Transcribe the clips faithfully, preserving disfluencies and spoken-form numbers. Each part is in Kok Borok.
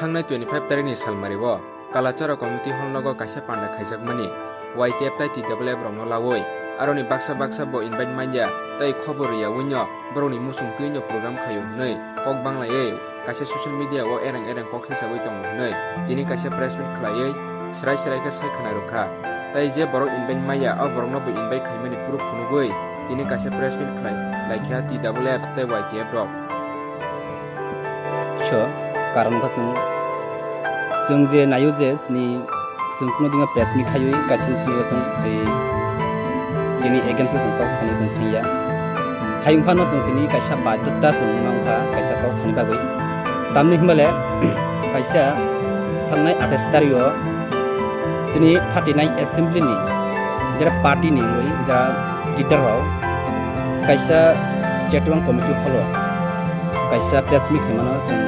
Thangnai twenty-five tarikni salmario Kalachara Community Hall nogo kaisa panda khaijakmani Y T F tai T W F rokno lawi aroni baksa baksa bo invite manya tei khobor riyawino borokni muchung twino program khaio hwnwi kok banglaiwi kaisa social media o ereng ereng kok sisawi tongo hwnwi tini kaisa press meet khlaiwi srai srai khe sai khwna rwkha. Tei je borok invite manya o borokno bo invite khaimani proof phunugwi tini kaisa press meet khlai laikha T W F tei Y T F rok. So, karon wngkha chwng, chwng je naio je chini, chwng kuno dino press meet khaiwi kaisa phunio chwng tei bini against o chwng kok sani chwng thangya. Hayung phano chwng tini kaisa baidhota chwng mankha kaisa kok sani bagwi. Tamni hwnba le kaisa thangnai atais tario chini thirty nine assembly ni jera party ni wngwi jera leader rok kaisa Chetwang committee holo kaisa press meet khaimano chwng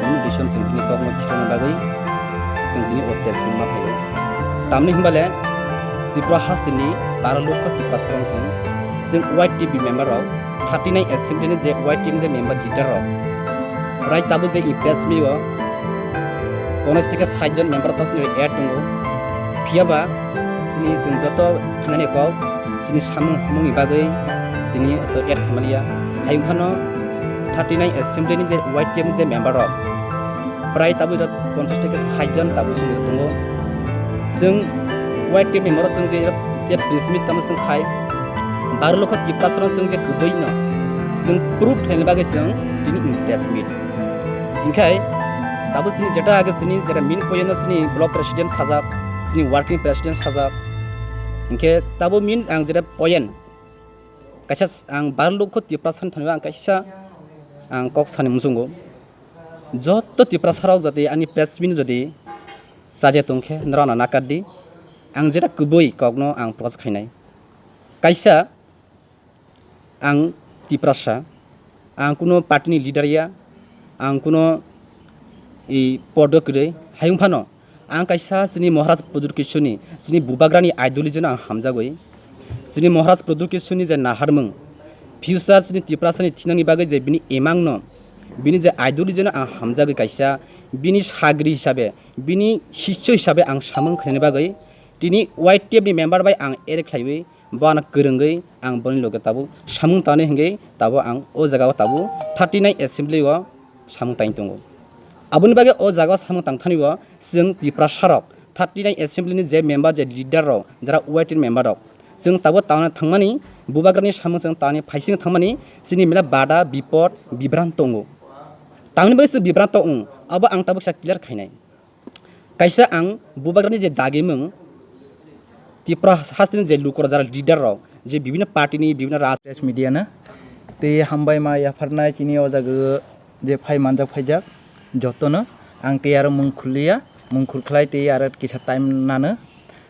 bini decision chwng bini kokno khirokna bagwi chwng tini o press meet ma phaiwi. Tamni hwnba le Tripura hasteni baro lokho Tiprasa rok chwng, chwng Y T F ni member rok thirty nine assembly ni je Y T F ni je member leader rok rai tabuk je i press meet o ponchas theke sait jon member tok ni add tongo. Phiya ba chini chwng joto khnani kok chini samung hamung ni bagwi tini so add khaimaliya. Hayung phano thirty nine assembly ni je Y T F ni je member rok prai tabuk rok ponchas theke sait jon tabuk chwng tongo. Chwng Y T F ni member rok chwng je, je press meet tamo chwng khai baro lokho Tiprasa rok chwng je kwbwi no chwng proof khlaina bagwi chwng tini in press meet. Hinkhe tabuk chini jeta age chini jeta main point no chini block president sajak, chini working president sajak. Hinkhe tabuk main ang jeta point kaisa ang baro lokho Tiprasa ni thani ang kaisa ang kok sani muchungo. Joto Tiprasa rok jodi ani press meet jodi chaja tongkhe norok ano nakar di. Ang jeta kwbwi kokno ang propose khainai. Kaisa ang Tiprasa, ang kuno party ni leader ya, ang kuno i podo kwrwi, hayung phano ang kaisa chini Maharaj Pradyut Kishore ni, chini Bubagrani ideology no ang hamjagwi. Chini Maharaj Pradyut Kishore ni je naharmung, future chini Tiprasa ni thinangni bagwi je bini imang no, bini je ideology no ang hamjagwi kaisa, bini sagri hisabe, bini sisyo hisabe ang samung khainani bagwi tini Y T F ni member bai ang add khlaiwi, bo ano kwrwngwi ang boni loge tabuk samung tangnai hwngwi tabuk ang o jaga o tabuk thirty nine assembly o samung tangwi tongo. Aboni bagwi o jaga o samung tangthani o chwng Tiprasa rok thirty nine assembly ni je member, je leader rok, jara Y T F ni member rok, chwng tabuk tangna thangmani, Bubagrani samung chwng tangni phaising thangmani chini mela bada bipod bibran tongo. Tamni bagwi chwng bibran tong, abo ang tabuk sa clear khainai. Kaisa ang Bubagrani je dagimung, Tripura hasteni je lukurok jara leader rok, je bibhinno party ni, bibhinno raj- Press media no tei hambai ma yapharnai chini o jaga je phai manjak phaijak jotono ang tei aro mung khulliya, mung khulkhlai tei aro kisa time nano,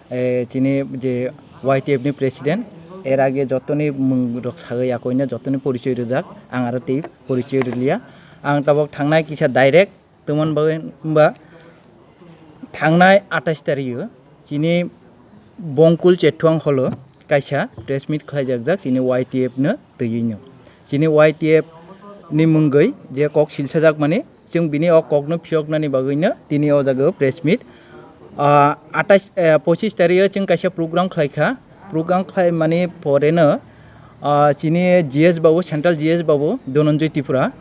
eh, chini je Y T F ni president, er age jotoni mung rok sagwi akoino jotoni porichoi rijak, ang aro tei porichoi riliya. Ang tabok thangnai kisa direct Tomon bagwi hwnba thangnai atais tarikh o chini Bongkul Chethuang holo kaisa press meet khlaijakjak chini Y T F no twiwi no. Chini Y T F ni mungwi je kok silsajakmani, chwng bini o kokno phiyoknani bagwino tini o jaga o press meet. Ah, atais, eh, pochis tarikh o chwng kaisa program khlaikha. Program khlaimani poreno, ah, chini G S babu, Central G S babu, Dhananjay Tripura,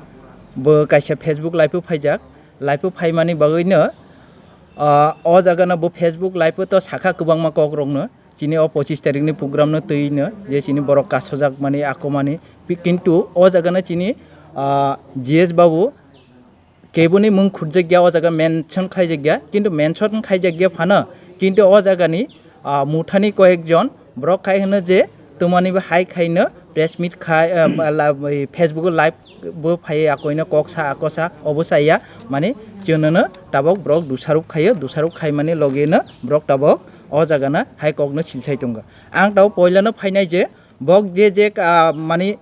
bo kaisa Facebook live o phaijak. Live o phaimani bagwino, ah, o jagano bo Facebook live o to sakha kwbangma kokrokno, chini o pochis tarikhni program no twi no, je chini borok kasojakmani, akomani. Pi-, kintu o jagano chini, ah, G S babu, keboni mung khurjakya o jaga mention khlaijakya, kintu mention khlaijakya phano, kintu o jagani, ah, muthani koyekjon borok khai hwno je twmani bo hai khaino press meet khai, ah, la-, bai Facebook o live bo phai akoino kok sa ako sa obo saya, mani chwnono tabok borok dusaruk khaio, dusaruk khaimani logeno borok tabok o jagana hai kokno silsai tongo. Ang tabok poilano phainai je bok je je, ah, mani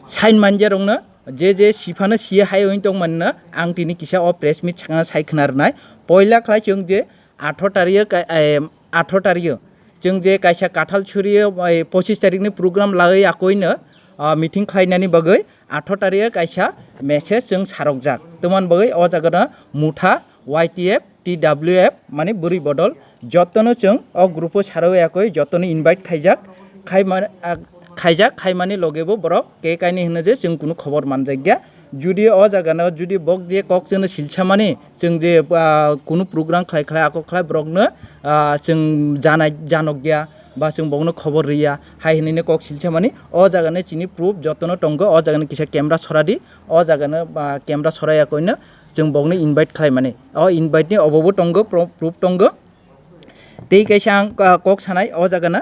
sign manjarokno je je siphano siya hai wng tongmanino ang tini kisa o press meet sakna sai khna rwnai. Poila khlai chwng je athro tario ka-, eh, athro tario chwng je kaisa Kathal Surio, eh, pochis tarikni program lagwi akoino, ah, meeting khlainani bagwi athro tario kaisa message chwng sarokjak. Tomon bagwi o jaga no motha Y T F, T W F, mane bwrwi bodol, jotono chwng o group o sarwi yakwi jotono invite khaijak, khai man-, ah, khaijak, khaimani loge bo borok ke kaini hino je chwng kunu khobor manjakya. Judi o jaga no judi bok je kok chwngno silsa mani, chwng je, ah, kunu program khlai khlai ako khlai borokno, ah, chwng janai, janokya ba chwng bokno khobor riya hai hinwi no kok silsa mani, o jaga no chini proof jotono tongo, o jaga no kisa camera sora di, o jaga no, ah, camera sora yakwi no chwng bokno invite khlai mani. O invite ni obo bo tongo, pro-, proof tongo. Tei kaisa ang, ah, kok sanai o jaga no.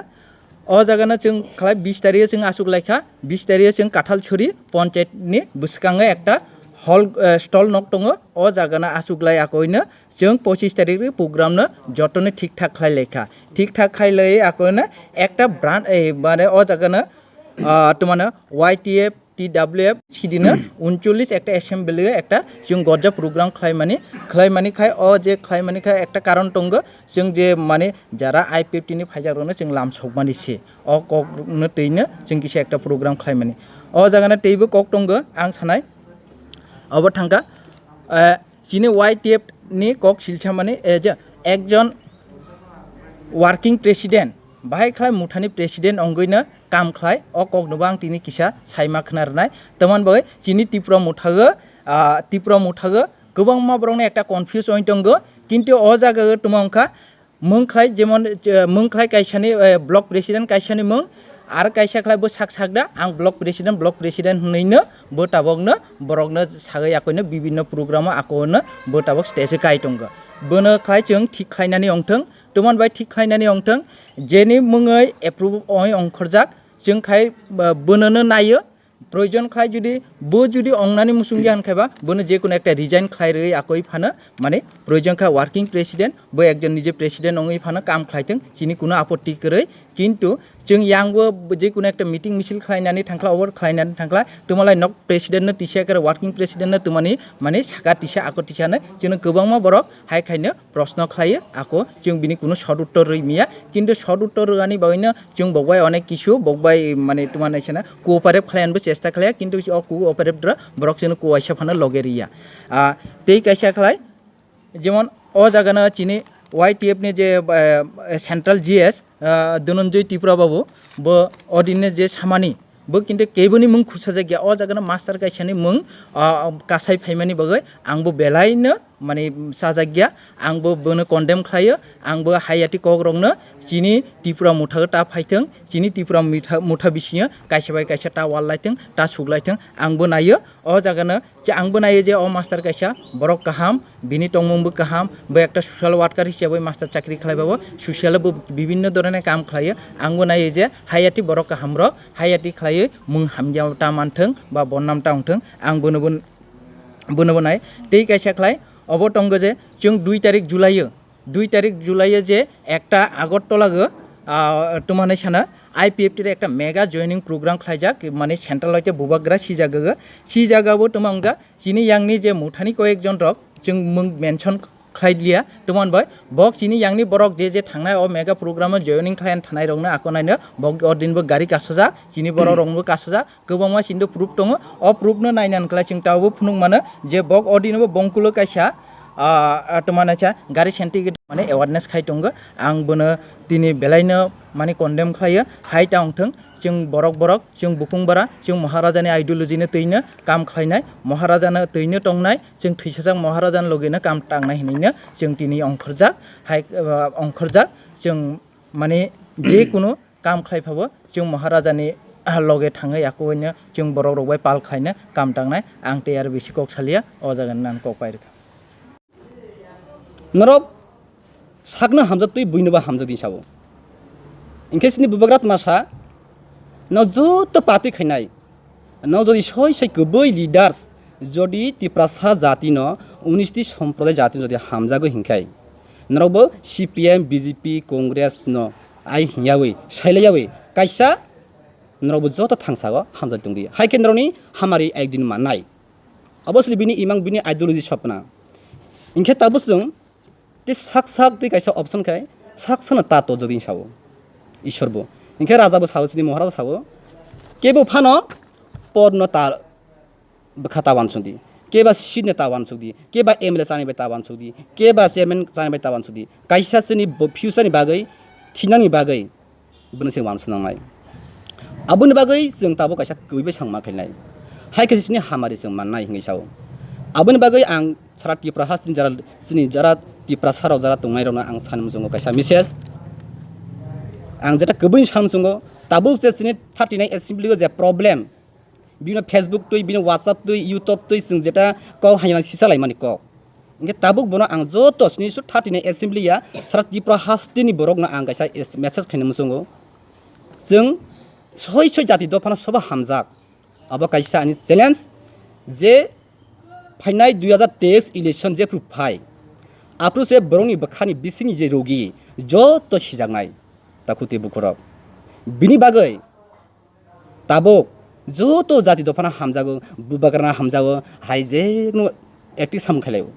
O jaga no chwng khlai bis tarik o chwng achuk lai kha. Bis tarik o chwng Kathal Churi Panchayat ni bwskango ekta hall, ah, stall nok tongo. O jaga no achuk lai akoino chwng pochis tarik ni program no jotono thik thak khlai lai kha. Thik thak khlai lai akoino ekta brand, eh, mane o jaga no, ah, tomano Y T F, T W F sidino uncholish ekta assembly o ekta chwng gorja program khlaimani, khlaimani khai o je khlaimani khai ekta karon tongo, chwng je mane jara I P F T ni phaijak rokno chwng lam sokmani se o kok no twino chwng kisa ekta program khlaimani. O jaga no teibo kok tongo ang sanai obo thangka, eh, chini Y T F ni kok silsa mani, eh, je ekjon working president, bahai khlai muthani president ongwi no kam khlai, o kok no bo ang tini kisa saima khna rwnai. Tamoni bagwi chini Tipra motha o, ah, Tipra motha o kwbangma borok no ekta confuse oi tongo, kintu o jaga o tamo wngkha mung khlai, jemon, eh, mung khlai kaisa ni, eh, block president kaisa ni mung, ar kaisa khlai bo sak sak da, ang block president, block president hwnwi no bo tabok no borok no sagwi akoi no bibinno program o ako no bo tabok stage o kai tongo. Bono khlai chwng thik khlainani ongthwng, tomon bai thik khlainani ongthwng, jeni mungwi approve oi ongkhorjak, chwng khai, ba, bono no naio, proyojon khlai judi bo judi ongnani muchungya hwn khaiba, bono je kono ekta resign khlai rwi akoi phano, mane proyojon kha working president, bo ekjon nije president ongwi phano kam khlai thwng, chini kuno apotti kwrwi, kintu chwng yang bo je kono ekta meeting misil khlainani thangkla, over khlainani thangkla, tamo lai nok president no tisa khe working president no tamo ni mane saka tisa ako tisa no chwngno kwbangma borok hai khaino proshno khlaio, ako chwng bini kuno sot uttor rwi maya, kintu sot uttor rwani bagwino chwng bok bai onek kisu bok bai mane tamo naisana cooperate khlaiani bo chesta khlaiya, kintu o cooperate rok borok chwngno kuwaisa phano loge riya. Ah, tei kaisa khlai, jemon o jaga no chini Y T F ni je, eh, central G S, ah, Dhananjay Tripura babu, bo odinne je samani, bo kintu keboni mung khursa jakya, o jaga no master kaisa ni mung, ah, kasai phaimani bagwi ang bo belai no mane chajak ya, ang bo bono condemn khlaio, ang bo hayati kok rokno chini Tripura motha ta phaithwng, chini Tripura mitha-, motha bisingo kaisa bai kaisa ta wal laithwng, ta suk laithwng, ang bo naio. O jaga no je ang bo naio je o master kaisa borok kaham, bini tongmung bo kaham, bo ekta social worker hisabe master chakri khlai babo, social bo bibinno dhoroner kam khlaio, ang bo naio je hayati borok kaham rok, hayati khlaiwi mung hamya ta manthwng ba bonnam ta wngthwng, ang bono bo, bono bo nai. Tei kaisa khlai obo tongo je chwng dui tarik July o, dui tarik July o je ekta Agartala o, ah, tamo hinwi sana I P F T ni ekta mega joining program khlaijak, mane central hoite bubagra si jaga o, si jaga bo tamo wngkha chini yangni je mothani koyek jon rok chwng mung mention khlai liya, tamo bai bok chini yangni borok je je thangnai o mega program o joining khlai thanai rokno ako naino bok o din bo gari kasojak, chini borok rok bo kasojak, kwbangma chini proof tongo. O proof no naina hwnkhlai chwng tabuk phunuk mano je bok o dino bo bongkulo kaisa, ah, ah, tamo naisa gari senti mane awareness khai tongo. Ang bono tini belai no mane condemn khlaio, hai ta wngthwng, chwng borok borok, chwng bukung bara, chwng Maharaja ni ideology no twi no kam khlainai, Maharaja no twi no tongnai, chwng thwisajak Maharaja ni logi no kam tangnai hinwi no chwng tini ongkhorjak, hai, ah, ongkhorjak, chwng mane je kunu kam khlai phabo chwng Maharaja ni, ah, loge thangwi akowino chwng borok rok bai pal khlaina kam tangnai. Ang tei aro bisi kok salia, o jaga ni ang kok pai rwkha. Norok sakno hamjak twi buino bo hamjak di sao. Hinkhe chini Bubagra tma sa, no joto party khainai, no jodi soi soi kwbwi leaders jodi Tiprasa jati no, unis ti somproday jati no jodi hamjagwi hinkhai, norok bo C P M, B J P, Congress no ai hingyawi, sailaiyawi kaisa norok bo joto thangsago hamjak tongdi. Hai khe norokni hamari ekdin mannai. Abo sini bini imang, bini ideology sopna. Hinkhe tabuk chwng tei sak sak tei kaisa option khai sak sakno ta tojak di sao Ishwar bo. Hinkhe raja bo sao, chini Mohara bo sao, kebo phano porno ta bwkha ta wansukdi. Keba seat ni ta uansuk di, keba M L A chani bai ta uansuk di, keba chairman chani bai ta uansuk di. Kaisa chini bo future ni bagwi, thinangni bagwi, bono se uansuk nangnai. Aboni bagwi chwng tabuk kaisa kwbwi bai samung ma khainai. Hai khe chini hamari chwng mannai hwnwi sao. Aboni bagwi ang sara Tripura hasteni jara, chini jara Tiprasa rok jara tongnai rokno ang sani muchungo kaisa message. Ang jeta kwbwi sani muchungo, tabuk je chini thirty-nine assembly o je problem, bini Facebook twi, bini WhatsApp twi, YouTube twi chwng jeta kok haino sisa laimani kok. Hingke tabuk bono ang joto sini su thirty-nine assembly ya sara Tripura hasteni borokno ang kaisa es-, message khaina muchungo. Chwng soi soi jati dophano sobo hamjak. Abo kaisa ani challenge je phainai dui hajar teis election jephru phai. Aphru se borokni bwkhani bisingni je rogi joto sijaknai takhuk tei bukhurok. Bini bagwi tabuk joto jati dophano hamjago, bubagrano hamjago, hai jeno active samung khlailaio.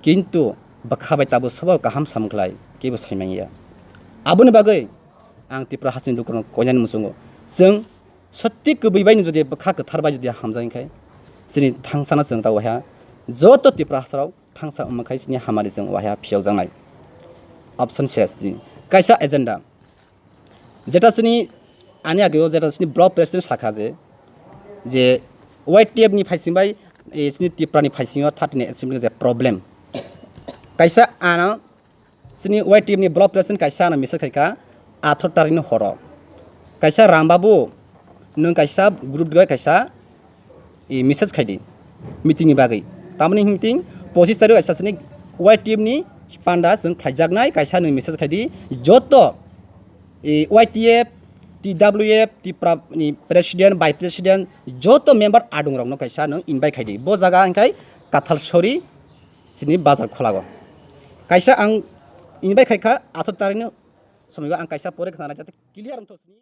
Kintu bwkha bai tabuk sobo kaham samung khlai, kebo saimanya. Aboni bagwi ang Tripura hasteni lukurokno koinani muchungo. Chwng sotti kwbwi bai jodi bwkha kwthar bai jodi hamjak khe, chini thangsano chwng ta waiha joto Tripura hasteo thangsa wngma khe chini hamari chwng waiha phiyokjaknai. Option ses ni kaisa agenda. Jeta chini ani ageo jeta chini block president sakha je, je Y T F ni phaising bai, eh, chini Tripura ni phaisingo thirty-nine assembly je problem. Kaisa ano chini Y T F ni block president kaisa ano message khaikha atharo tarikni horo. Kaisa Rambabu nwng kaisa group bai kaisa i message khaidi meeting ni bagwi. Tamoni hinting pochis tarik kaisa sini Y T F ni panda chwng khlaijaknai kaisa nwng message khaidi joto i Y T F, T W F, Tipra ni president, vice president, joto member adung rokno kaisa nwng invite khaidi. Bo jaga hingkhai Kathalsori sini bazar kholago. Kaisa ang invite khaikha atharo tarikni somogo ang kaisa pore khna jate clear wngthok sini.